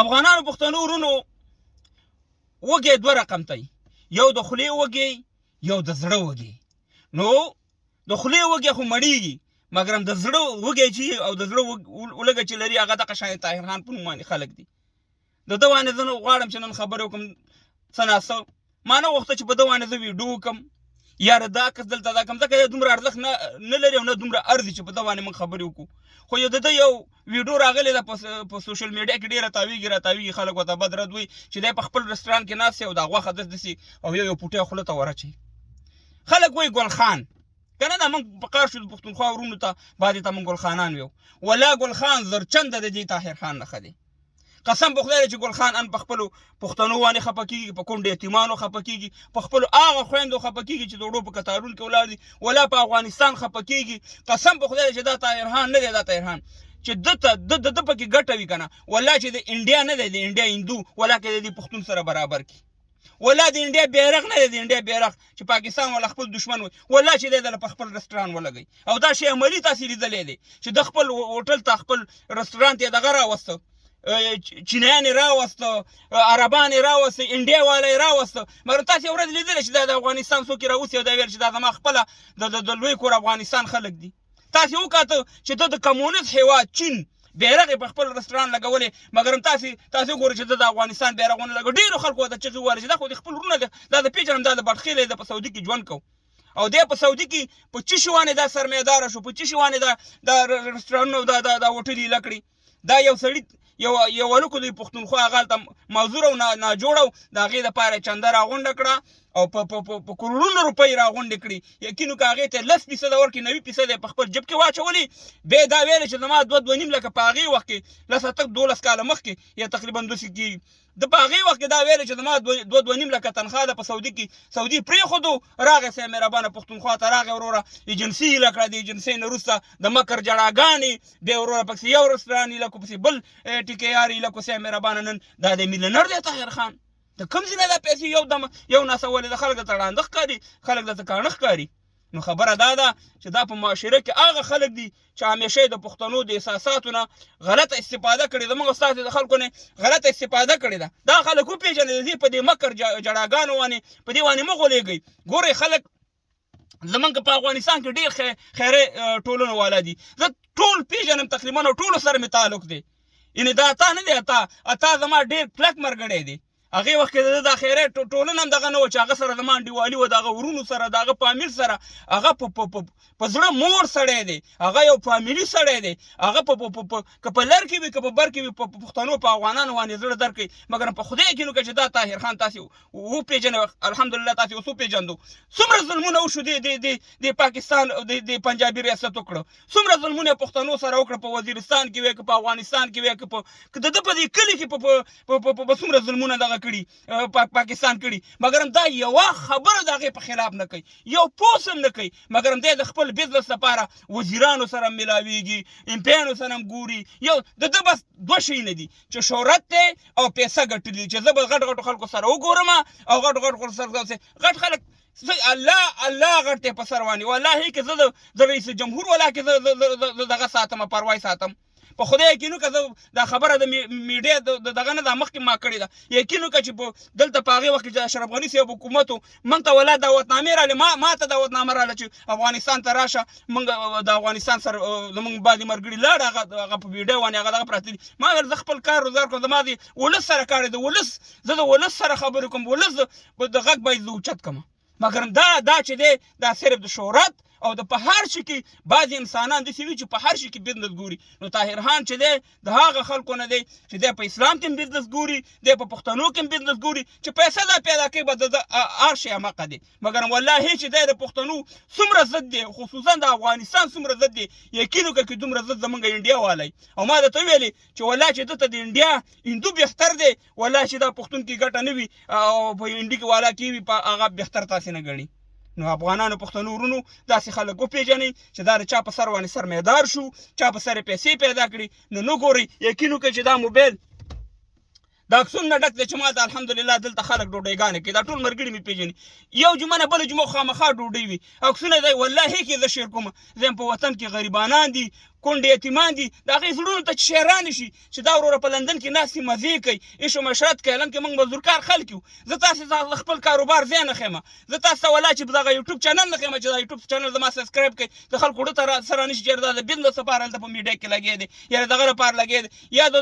افغانانو پښتنو ورونو، وږی دوه رقم ته، یو د خولې وږی، یو د زړه وږی. نو د خولې وږی خو مړیږي، مګرم د زړه وږی چې او د زړه ولږه چې لري، هغه دغه شان طاهر خان په نوم باندې خلک دي. د ده باندې زه غواړم چې نن خبرې وکړم. څه ناڅه ما نه غوښته چې په ده باندې زه ویډیو وکړم، یاره دا کس دلته دا کوم، ځکه دومره ارزښت نه لري او نه دومره ارزي چې په ده باندې موږ خبرې وکړو. خو یو د ده یو ویډیو راغلې ده په سوشل میډیا کې، ډېره تاویږي را تاویږي، خلک ورته بد رد وایي چې دی په خپل رستورانت کې ناست او دا غوښه داسې داسې او یو یو پوټی خوله ته ور اچوي. خلک وایي ګل خان که نه، دا موږ په کار شو د پښتونخوا ورونو ته بعضې ته موږ ګل خانان ویو. ولا ګل خان زرچنده د دې طاهر خان نه ښه دی. قسم په خدای چې ګل خان ان په خپلو پښتنو باندې خپه کېږي، په کونډو یتیمانو خپه کېږي، په خپلو هغه خویندو خپه کېږي چې د وړو په کتارونو کې ولاړ دي، ولا په افغانستان خپه کېږي. قسم په خدای چې دا طاهر خان نه دی، دا طاهر خان چې ده ته د ده پکې ګټه وي که نه، ولا چې د انډیا نه دی، د انډیا هندو ولا که د دې پښتون سره برابر کړي. ولا د انډیا بیرغ نه دی، د انډیا بیرغ چې پاکستان ولا خپل دشمن وي، ولا چې دی دله په خپل رستوران ولګوي. او دا شی عملي تاسې لیدلی دی چې د خپل هوټل ته، خپل رستوران ته یې دغه راوسته، چینایان یې راوسته، عربان یې راوسته، انډیا والا یې راوسته. مګر تاسې یوه ورځ لیدلی چې دا د افغانستان څوک یې راوستي او دا ویل چې دا زما خپله د لوی کور افغانستان خلک دي؟ تاسې وکاته چې د کمونست هیواد چین بیرغ یې په خپل رستوران لګولی، مګر هم تاسې وګورئ چې ده د افغانستان بیرغ ونه لګو. ډېرو خلکو ورته چغې ووهلې چې دا خو د خپل وروڼه دی، دا زه پېژنم، دا د بټخېلی دی، په سعودي کې ژوند کوو. او دی په سعودي کې په څه شي باندې دا سرمایهداره شو؟ په څه شي باندې دا رستورانونه او دا هوټل یې کړي؟ دا یو سړي، یو هلک د پښتونخوا، هغه هلته معذور او ناجوړه و، د هغې دپاره یې چنده راغونډه کړه او په کروړونو روپۍ راغونډې کړې. یقین وکړه، هغې ته 10 فیصده ورکړي، 90 فیصده یې په خپل جیب کې واچولې. بیا یې دا ویلې چې زما دوه دوه نیم لکه په هغې وخت کې، لس اته 12 کاله مخکې یا تقریبا داسې کېږي، د په هغې وخت کې دا ویلې چې زما دوه دوه نیم لکه تنخوا ده په سعودي کې. سعودي پرېښودو، راغی صاحب مهربانه پښتونخوا ته راغی. وروره، ایجنسي یې کړه، د ایجنسۍ نه وروسته د مکر جړاګانې، بیا وروره پکې یو رستوران یې لکو، پسې بل ټیکې یار یې لکو. صاحب مهربانه، نن دا د میلینر دی طاهر خان. د کوم ځای نه دا پیسې یو دم یو ناسولې؟ د خلک درته ړانده ښکاري، خلک درته کاڼه ښکاري. نو خبره دا ده چې دا په معاشره کې هغه خلک دي چې همیشه د پښتنو د احساساتو نه غلطه استفاده کړې ده، موږ ستاسو د خلکو نه غلطه استفاده کړې ده. دا خلک وپېژنئ، د دې په دې مکر جړاګانو باندې، په دې باندې مه غولېږئ. ګورئ، خلک زمونږ په افغانستان کې ډېر خیرې ټولنو والا دي، زه ټول پېژنم تقریبا او ټولو سره مې تعلق دی. یعنې دا عطا نه دی، عطا زما ډېر کلک مرګړی دی. هغې وخت کې د خیره ټولنه هم دغه نه وه چې هغه سره زما انډیوالي وه، د هغه ورونو سره، د هغه فامیل سره. هغه په زړه مور سړی دی، هغه یو فامیلي سړی دی. هغه په په په که په لر کې وي، که په بر کې وي، په پښتنو، په افغانانو باندې زړه درکوي. مګر په خدای کې نو که چې دا طاهر خان تاسې وپېژنئ، الحمدلله تاسې اوس وپېژندو. څومره ظلمونه وشو، د پاکستان د پنجابي ریاست وکړو، څومره ظلمونه پښتنو سره وکړه، په وزیرستان کې وي که په افغانستان کې وي، که د ده په دې کلي کې په څومره ظلمونه دغه کړي پاکستان کړي، مګر دا یوه خبره د هغې په خلاف نه کوي، یو پوس هم نه کوي. مګر دی د خپل بزنس لپاره وزیرانو سره ملاویږي، ایم پیانو سره هم ګوري. یو د ده بس دوه شیونه دي چې شهرت دی او پیسه ګټل دي، چې زه به غټ غټو خلکو سره وګورم او غټو غټو خلکو سره. غټ خلک الله الله غټ دی په سر باندې. والله که زه د رئیس جمهور ولا کې زه دغه ساتم، پروايي ساتم. په خدای یقین وکړه، زه دا خبره د میډیا د دغه نه دا مخکې ما کړې ده. یقین وکړه چې په دلته په هغې وخت کې چې اشرف غني صاحب حکومت و، موږ ته ولا دعوتنامې راغلې، ما ته دعوتنامه راغله چې افغانستان ته راشه. موږ د افغانستان سره زموږ بعضې ملګري لاړ، هغه په ویډیو باندې هغه دغه پراته دي. ما ویل زه خپل کار روزګار کوم، زما د ولس سره کار دی، د ولس، زه د ولس سره خبرې کوم، ولس د غږ باید زه اوچت کړم. مګر دا چې دی، دا صرف د شهرت او د په هر شي کې، بعضې انسانان داسې وي چې په هر شي کې بزنس ګوري. نو طاهر خان چې دی، د هغه خلکو نه دی چې دی په اسلام کې هم بزنس ګوري، دی په پښتنو کې هم بزنس ګوري، چې پیسه دا پیدا کوي به د هر شي همقه دی. مګر والله چې دی د پښتنو څومره ضد دی، خصوصا د افغانستان څومره ضد دی، یقین وکړه چې دومره ضد زمونږ انډیا والی. او ما درته ویلې چې والله چې ده ته د انډیا هندو بهتر دی، والله چې دا پښتون کې ګټه نه وي او په انډي کې والا کې وي، په هغه بهتر تاسې نه ګڼي. نو افغانانو پښتنو ورونو، داسې خلک وپېژنئ چې دا د چا په سر باندې سرمایدار شو، چا په سر پیسې پیدا کړي، نو نه ګورئ. یقین وکړئ چې دا موبایل د عکسونو نه ډک دی چې ماته الحمدلله دلته خلک ډوډۍګانې کوي. دا ټول ملګري مې پېژني. یو جمعه نه بله جمعه خامخا ډوډۍ وي. عکسونه دی والله کې زه share کوم. زه په وطن کې غریبانان دي. کونډې یتیمان دي، د هغې زړونو ته چې شی رانه شي چې دا وروره په لندن کې ناست دي، مزې کوي، عیش او عشرت کوي، حالانکه موږ مزدورکار خلک یو. زه تاسې ته خپل کاروبار ځای نه ښیم، زه تاسو ته ولا چې دغه یوټیوب چینل نه ښیم چې دا یوټیوب چینل زما سبسکرایب کړئ، د خلکو ړه ته سره نه شي چې دا د بزنس لپاره هلته په میډیا کې لګیا دی یا دغه لپاره لګیا دی یا د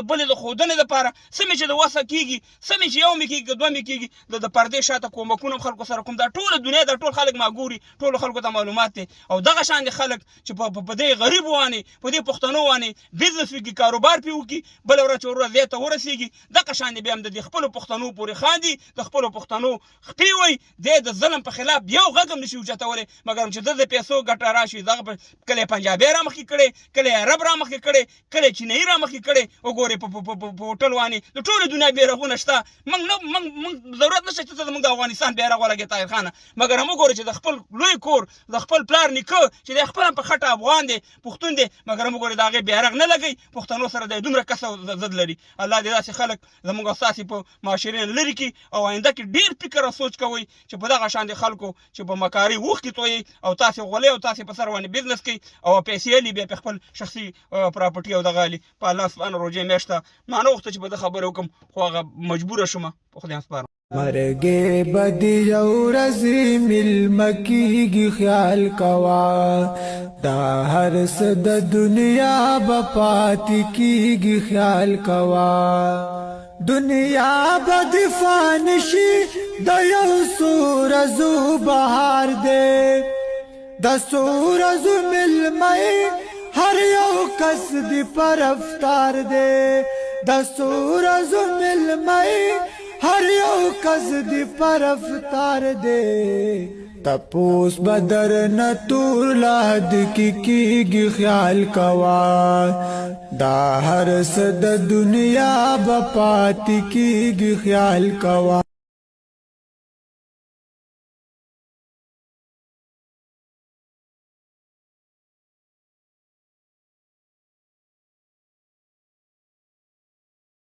بلې د ښودنې لپاره. څه مې چې د وسه کېږي، څه مې چې یو مې کېږي که دوه مې کېږي، د پردې شاته کومکونه هم خلکو سره کوم. دا ټوله دنیا، دا ټول خلک ما ګوري، ټولو خلکو ته معلومات دی. او دغه شان دي خلک چې په دې غریبو باندې، په دې پښتنو باندې بزنس وکړي، کاروبار پې وکړي، بله ورځ چې وروره ځای ته ورسېږي، دغه شان دي بیا هم د دې خپلو پښتنو پورې خاندي، د خپلو پښتنو خپې وایي. دی د ظلم په خلاف یو غږ هم نشي اوچتولی، مګر چې د پیسو ګټه راشي، دغه کله یې پنجابی رامخکې کړی، کله یې عرب رامخکې کړی، کله یې چینایي رامخکې کړی. وګورئ په هوټل باندې د ټولې دنیا بیرغونه شته. موږ نه موږ ضرورت نشته چې ته زموږ د افغانستان بیرغ ولګې طاهر خانه، مګر هم وګورئ چې د خپل لوی کور، د خپل پلار نیکه چې دی خپل هم په خټه افغان دی، پښتون دی، مګر هم وګورئ د هغې بیرغ نه لګوي. پښتنو سره دی دومره کس او ضد لري. الله دې داسې خلک زموږ او ستاسې په معاشرې نه لرې کړي. او آینده کې ډېر فکر او سوچ کوئ چې په دغه شان دې خلکو چې په مکاري اوښکې تویي او تاسې غولي او تاسې په سر باندې بزنس کوي او پیسې الي بیا په خپل شخصي پراپرټي او دغه الي. په الله سبحانه روژې میاشت ما نه غوښته چې په ده خبرې وکړم، خو هغه مجبوره شوم، په خدای سپارم. مرګې بدی یو ورځ ملمه کیږي، خیال کوا دا هر څه د دنیا به پاتې کیږي، خیال کوا دنیا به د فانی شي، د یو څو ورځو بهار دی، د څو ورځو مېلمه هر یو کس دی پر افطار دی، د څو ورځو مېلمه هر یو کس دی پر افطار دی، تپوس بدر نه تور لحد کی کیږي، خیال کوا دا هر څه د دنیا به پاتې کیږي، خیال کوا.